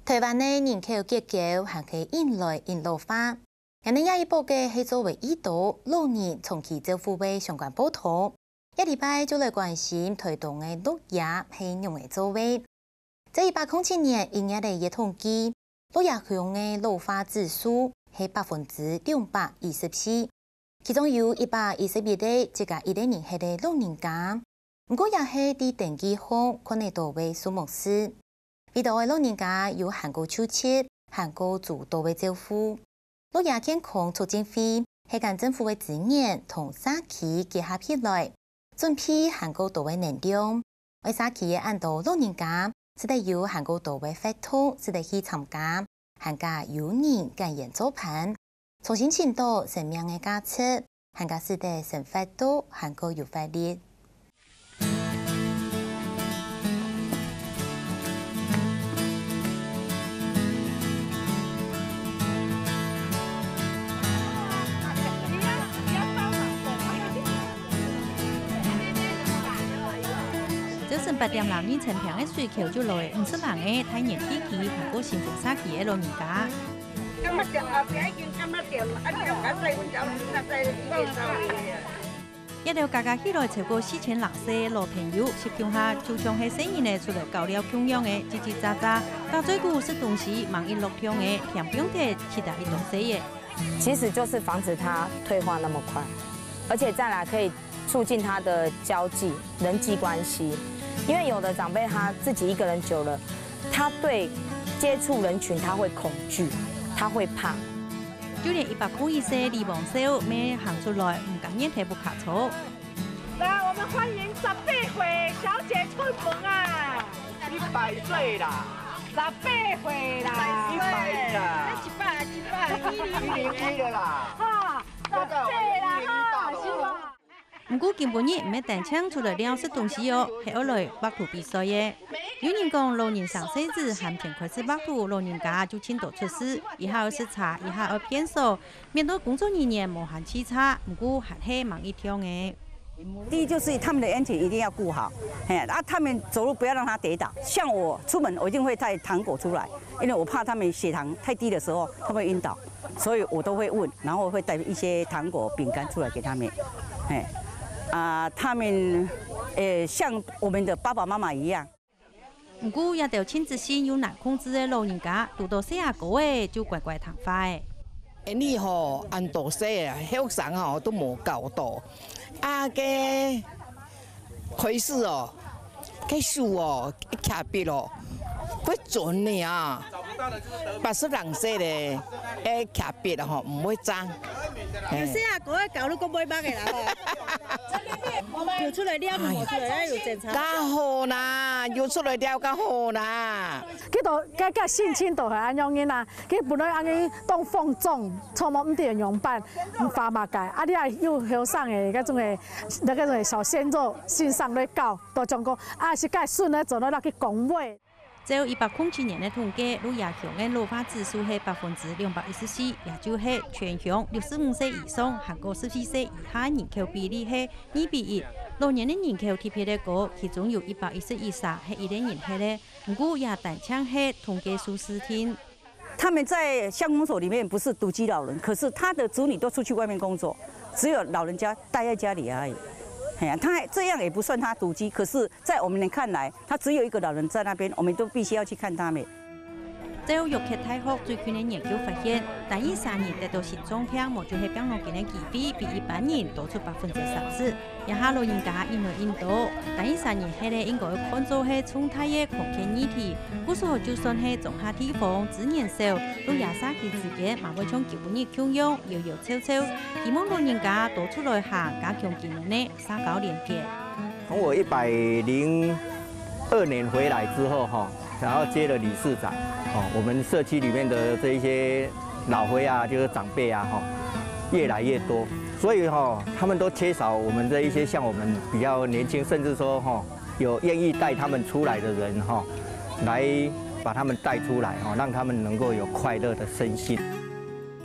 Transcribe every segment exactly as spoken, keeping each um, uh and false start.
臺灣个人口結構還係緊來緊老化。𠊎等這一報个係做為已多老人長期照護个相關報導。這禮拜就來關心臺東个鹿野係仰仔做个。在一百空七年一月个一統計，鹿野鄉个老化指數係百分之兩百一十四，其中有一百一十一个自家一个人歇个老人家。毋過也係在登記項看得到个數目字。 為著愛老人家有還過就近、還過周到个照護，鹿野健康促進會係將政府个資源同社區結合起來，準備還過多个能量，愛社區个恁多老人家，使得有還過多个活動，使得去參加，還加有人甘願做伴， 重新尋到生命个價值，還加使得生活都還過有活力。朝晨八點零，人稱病个水溝就來，五十零个大年紀，還過新豐社區个老人家。 這兜加加起來超過四千零歲个老朋友，集共下就像係細人仔出來搞尞共樣个，嘰嘰喳喳，打嘴鼓、食東西，吂一落暢个，添放忒其他一東西个。其實就是防止他退化那麼快，而且再來可以促進他的交際、人際關係，因為有的長輩他自己一個人久了，他對接觸人群他會恐懼，他會怕。就連一百空一歲李王少乜行出來，毋甘願在屋下坐。來，我們歡迎十八歲小姐出門啊！一百歲啦！十八歲啦！一百啦！一百，一百，一零一的啦！哈，十八啦哈，是吧？ 毋過今晡日毋係單淨出來尞食東西哦，係愛來畫圖比賽个。有人講，老人生細子還吂開始畫圖，老人家就盡多出事，一下愛食茶，一下愛便所，面對工作人員無閒洎杈，毋過還係吂一樣个。第一就是他們的安全一定要顧好，嘿，啊，他們走路不要讓他跌倒。像我出門，我一定會帶糖果出來，因為我怕他們血糖太低的時候，他們會暈倒。 所以我都會問，然後會帶一些糖果、餅乾出來給他們。嘿，啊，他們，呃，像我們的爸爸媽媽一樣。毋過，這兜盡執行又難控制个老人家，堵到細阿哥仔就乖乖聽話仔。𫣆俚吼，恁多歲啊，後生吼都無教導。啊，該開始哦， 該手哦，會徛筆哦，會準呢啊！八十零歲咧，會徛筆吼，毋會髒。有細阿哥个教你講毋會䆀个啦吼。有出來尞，無出來有檢查。較好啦，有出來尞較好啦。佢都，該，該性情都係恁樣人啊，佢本來恁樣當放縱，錯麼毋知仰般，毋發麼个。啊，你也有後生个，該種个，該種个小鮮肉，先生來教。 都將講啊，係該孫仔做得落去講話。照一百空七年个統計，鹿野鄉个老化指數係百分之兩百一十四，也就係全鄉六十五歲以上，還過十四歲以下人口比例係二比一。老年个人口特別个高，其中有一百一十一儕係一个人歇个，毋過也單淨係統計數字定。 他們在鄉公所裡面不是獨居老人，可是他的子女都出去外面工作，只有老人家待在家裡而已。哎呀，他這樣也不算他獨居，可是在我們看來，他只有一個老人在那邊，我們都必須要去看他們。照約克大學最近个研究發現，單一儕人得到心臟病無就係病腦筋个機會，比一般人多出百分之三十。 這下老人家越來越多，單一儕人歇个應該看做係重大个康健議題。故所就算係莊下地方資源少，鹿野社區之間嘛會像舊日共樣，搖搖湊湊，希望老人家多出來行，加強今年个社交連結。從我一百零二年回來之後，哈，然後接了理事長，哦，我們社區裡面的這一些老灰啊，就是長輩啊，哈，越來越多，所以哈，他們都缺少我們這一些像我們比較年輕，甚至說哈，有願意帶他們出來的人哈，來把他們帶出來哈，讓他們能夠有快樂的身心。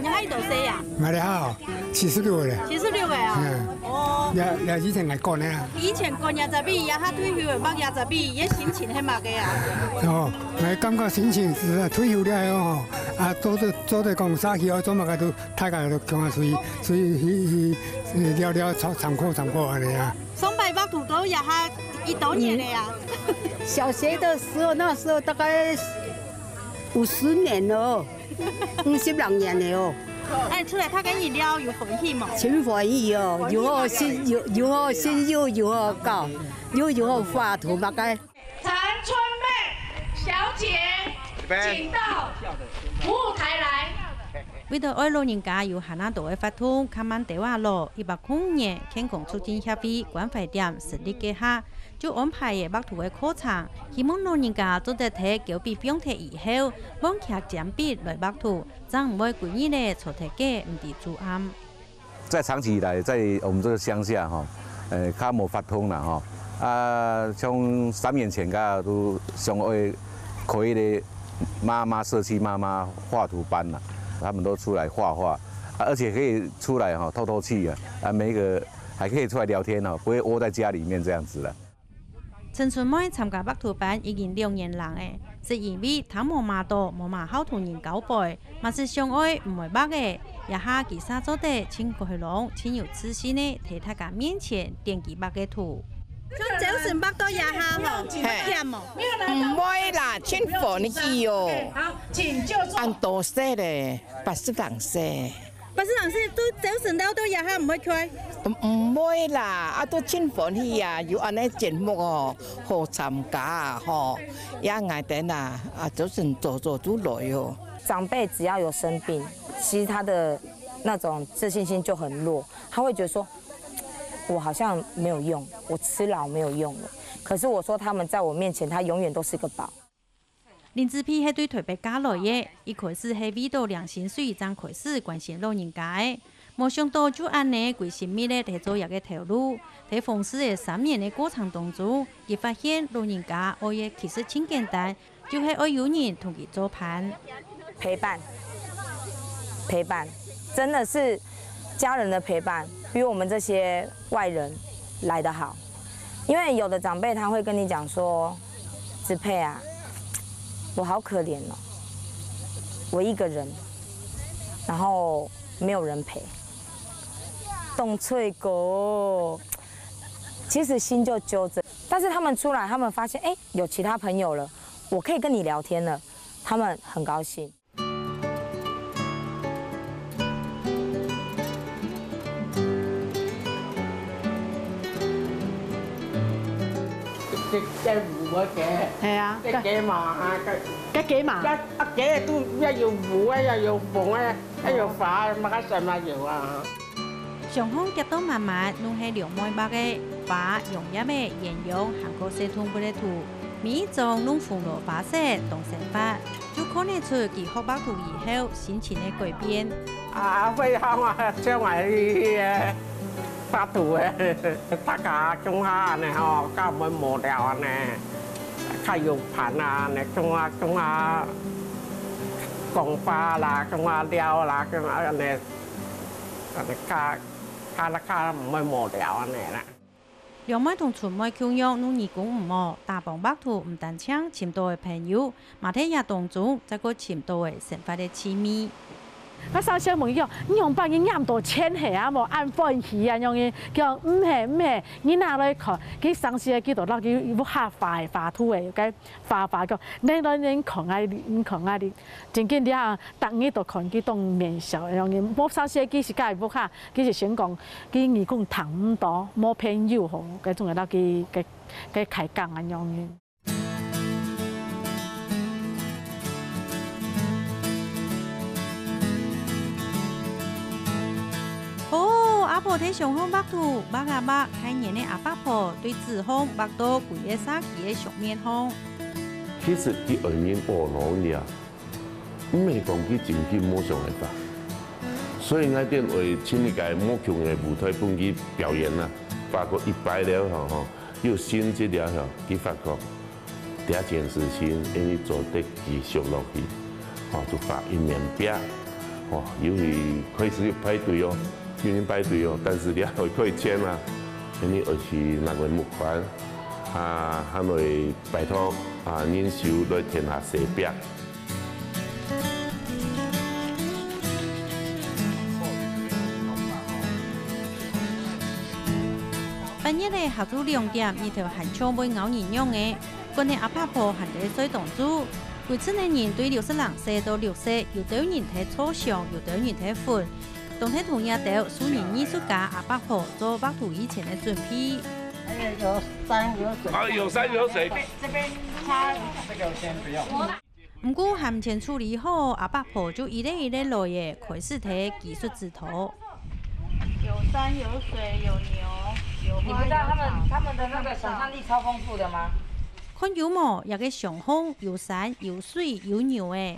你還有多歲啊？𠊎這下哦，七十六了。七十六了啊？嗯。哦。也，也以前來管的啊。以前管這隻米，這下退休了，捌這隻米，你的心情係麼个啊？哦，𠊎感覺心情係啊，退休了後吼，啊，做得，做得講啥事愛做麼个都，大家都共下出去，出去去，去，去尞尞，參，參考參考恁樣啊。上擺畫圖到這下幾多年了啊？小學的時候，那時候大概五十年了。 五十零年了哦。哎，出來讀个日料有歡喜無？真歡喜哦，有好心，有，有好心，又有好搞，又有好畫圖，大概。陳春妹小姐，請到舞台來。為著愛老人家有還較多个活動，較慢兜仔老，一百空五年健康促進協會關懷店成立該下， 就安排个畫圖个課程，希望老人家做得在腳髀放忒以後，換屐鉛筆來畫圖，正毋會歸日仔坐忒該毋知晝暗。在長期以來，在我們這個鄉下哈，呃，較無法通啦哈。啊，像三年前，大家都想愛開一個媽媽社區媽媽畫圖班啦，他們都出來畫畫，啊，而且可以出來哈透透氣啊，啊，每一個還可以出來聊天哦，不會窩在家裡面這樣子了。 陳春妹參加畫圖班已經兩年零了，係因為聽無麼多，無麼好同人交陪，嘛係想愛毋會畫个，這下佢煞做得盡開朗、盡有自信个，在大家面前展佢畫个圖。像朝晨畫到這下吼，嘿。厭無？毋會啦，盡歡喜哦。恁多歲咧，八十零歲。 八十零歲都朝晨尞到這下毋會𤸁？毋，毋會啦，啊，都盡歡喜啊，有恁呢節目哦，好參加啊，吼，也𠊎等啊，啊，朝晨早早就來哦。長輩只要有生病，其實他的那種自信心就很弱，他會覺得說，我好像沒有用，我吃老沒有用了。可是我說他們在我面前，他永遠都是個寶。 林子佩係對臺北嫁來个，一開始係為著領薪水正開始關心老人家个。無想到就恁呢歸心覓力在做這個頭路。在訪視个三年个過程當中，佢發現老人家愛个其實盡簡單，就係愛有人同佢做伴。陪伴，陪伴，真的是家人的陪伴，比我們這些外人來得好。因為有的長輩他會跟你講說，子佩啊， 我好可憐哦，我一個人，然後沒有人陪，當衰過。其實心就揪著，但是他們出來，他們發現，哎，有其他朋友了，我可以跟你聊天了，他們很高興。 這，這牛个雞，係啊，這雞嫲，啊，這，這雞嫲。這，啊，雞都也有牛个，也有鳳个，也有花个，麼个色嘛有啊。上項夾到滿滿，攏係龍妹畫个，花、榕葉个、鴛鴦，還過細動物个圖，每一張攏紅羅花色，當生活。 就看得出佢學畫圖以後心情个改變。啊，會曉啊，像𠊎去个畫圖个，大家共下恁呢吼，較毋會無聊恁呢，較有伴啊，恁呢共下共下講話啦，共下尞啦，共下恁呢，恁呢較較較毋會無聊恁呢啦。 龍妹同春妹共樣，攏義工毋無，打幫畫圖毋單淨尋到个朋友，嘛在這當中再過尋到个生活个趣味。𠊎上次問佢講，你仰般你拈到錢係啊，無恁歡喜啊，仰个？佢講，毋係，毋係，你拿來看，佢上次个佢都摎佢屋下畫个畫圖个，該畫畫講，你來你看啊，你看啊，你真緊這下，逐日都看佢當面笑，仰个？無上次佢自家屋下，佢就想講， 佢義工聽毋到，無朋友吼，該種个摎佢，佢，佢開講恁樣个。哦，阿婆在上項畫圖，畫啊畫，大年个阿伯婆對紙項畫到歸个社區个相面項。其實佢愛人阿老呀， 毋係講佢真經無想愛畫。所以𠊎等愛尋一個無共个舞台分佢表演啊，畫過一擺了後吼，又新一了後，佢發覺這件事情因為做得繼續落去，吼，就畫一面壁。哇，尤其開始排隊哦，有人排隊哦，但是你還愛開錢啊，因為愛去拿个募款，啊，還愛拜託啊人手來填下細表。半夜咧，下晝兩點，日頭還像會咬人樣个， 管个阿伯婆還在睡當晝。歸村个人對六十零歲到六十，有兜人在坐想，有兜人在睏。當在同這兜素人藝術家阿伯婆做畫圖以前个準備。還有有山有水。啊，有山有水。這邊它這個先不用。毋過還毋曾處理好，阿伯婆就一粒一粒來咧，開始在技術指導。有山有水，有牛，有花有草。你不知道他們他們的那個想象力超豐富的嗎？ 看有無，這个相框有山、有水、有牛仔。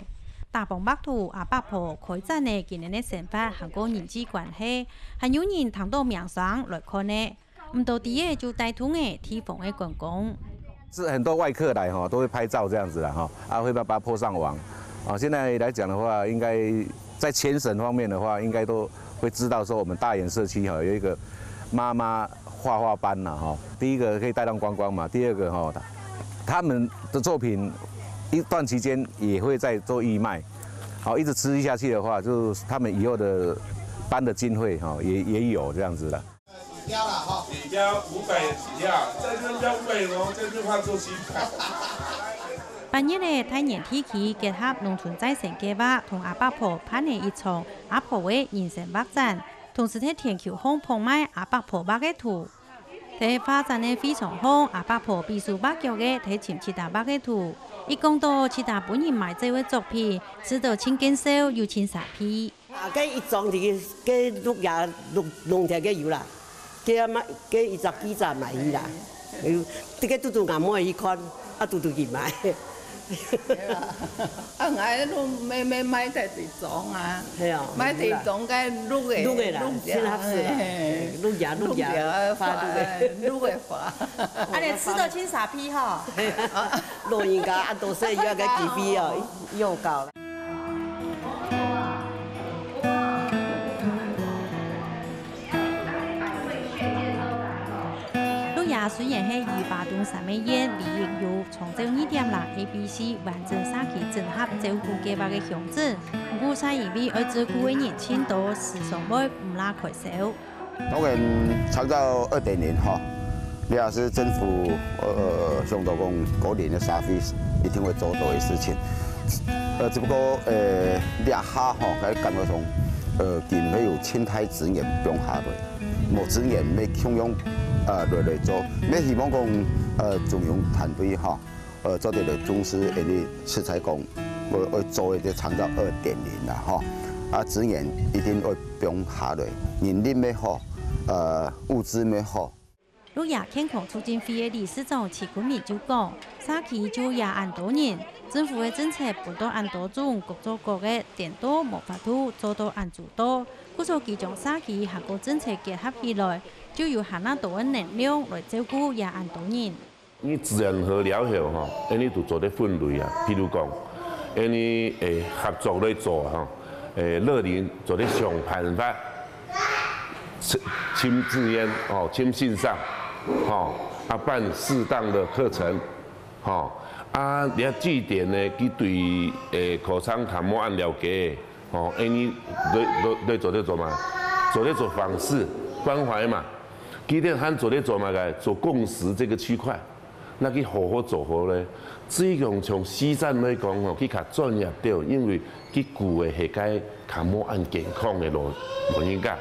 打幫畫圖阿伯婆開展个今年个生活還過人際關係，還有人聽到名聲來看呢。毋多知个就帶動个地方个觀光。是很多外客來哈，都會拍照這樣子啦哈，啊，會把它po上網。啊，現在來講的話，應該在全省方面的話，應該都會知道說我們大園社區哈有一個媽媽畫畫班啦哈。第一個可以帶動觀光嘛，第二個哈，他們的作品一段期間也會在做義賣，好，一直持續下去的話，就是他們以後的班的經費哈，也也有這樣子的。 起跳了哈。起跳五百起跳，再增加五百哦，再增加做七百。半夜咧，大園地區結合農村再生計畫同阿伯婆辦了一場阿婆个人生畫展，同時在天橋項拍賣阿伯婆畫个圖。在畫展个會場項，阿伯婆比手畫腳个在尋其他畫个圖，一講到其他分人買走个作品，試著盡見笑又盡沙鼻。 啊，該一張佇該鹿野農農田該有啦，該買該一隻記者買去啦，有，這个拄拄阿妹去看，啊拄拄去買。啊，𠊎都買買買在地中啊，係啊，買地中該鹿个，鹿个啦，鹿野，真合適啦，嘿，鹿野鹿野鹿野，花鹿个。鹿个花。啊，你試著盡沙鼻吼。老人家啊，多歲要該機會哦，又高了。 鹿野雖然係宜花東三合院唯一有長照二點零A B C完整社區整合照顧計畫个鄉鎮，毋過就因為愛照顧个人盡多，時常會毋罅開銷。 當然，長照二點零吼，這也係政府呃想到講，該年个社會一定會做到个事情。呃，只不過呃，這下吼，𠊎感覺講，呃，佢毋會有盡大資源放下來，無資源愛共樣呃來來做，愛希望講呃中央團隊吼， 呃，做得來重視，𠊎等實在講，愛愛做一個長照二點零啦吼。啊，資源一定愛放下來，人力也好，呃，物資也好。鹿野健康促進會个理事長徐坤明就講，社區就有恁多人，政府个政策分到恁多種，各做各个，顛倒無法度做到恁周到。故所佢將社區還過政策結合起來，就有還較多个能量來照顧這恁多人。 你自然河了後吼，𠊎等就做得分類啊。譬如講，𠊎等會合作來做吼，誒，樂齡做得想辦法，尋尋資源吼，尋先生吼，啊，辦適當的課程吼，啊，你看據點呢，佢對誒，課程較無恁了解， 吼，𠊎等來來來做得做麼个？做得做訪視、關懷嘛。佢等還做得做麼个？做共識這個區塊，該佢好好做好咧。至於講從西站來講吼，佢較專業兜，因為佢顧个係該較無恁健康个老老人家。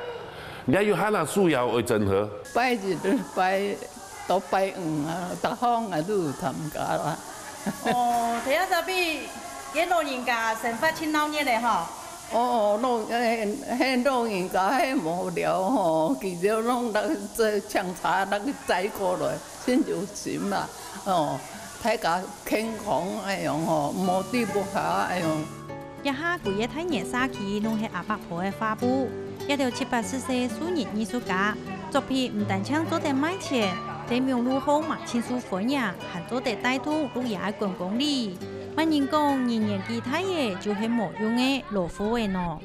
你還有還有需要愛整合？拜一拜 到拜五啊，逐項啊都有參加啦。哦，頭下就比該老人家生活盡鬧熱个吼。哦，老，迄，迄老人家迄無聊吼，佢就攏那个坐警車那个載過來，真有心啦。哦，大家健康哎樣吼，無地不好哎樣。 這下歸个大園社區攏係阿伯婆个畫布。這兜七八十歲素人藝術家，作品毋單淨做得賣錢，在網路項嘛盡受歡迎，還做得帶動鹿野个觀光哩。麼人講，人年紀大个就係無用个老貨仔呢？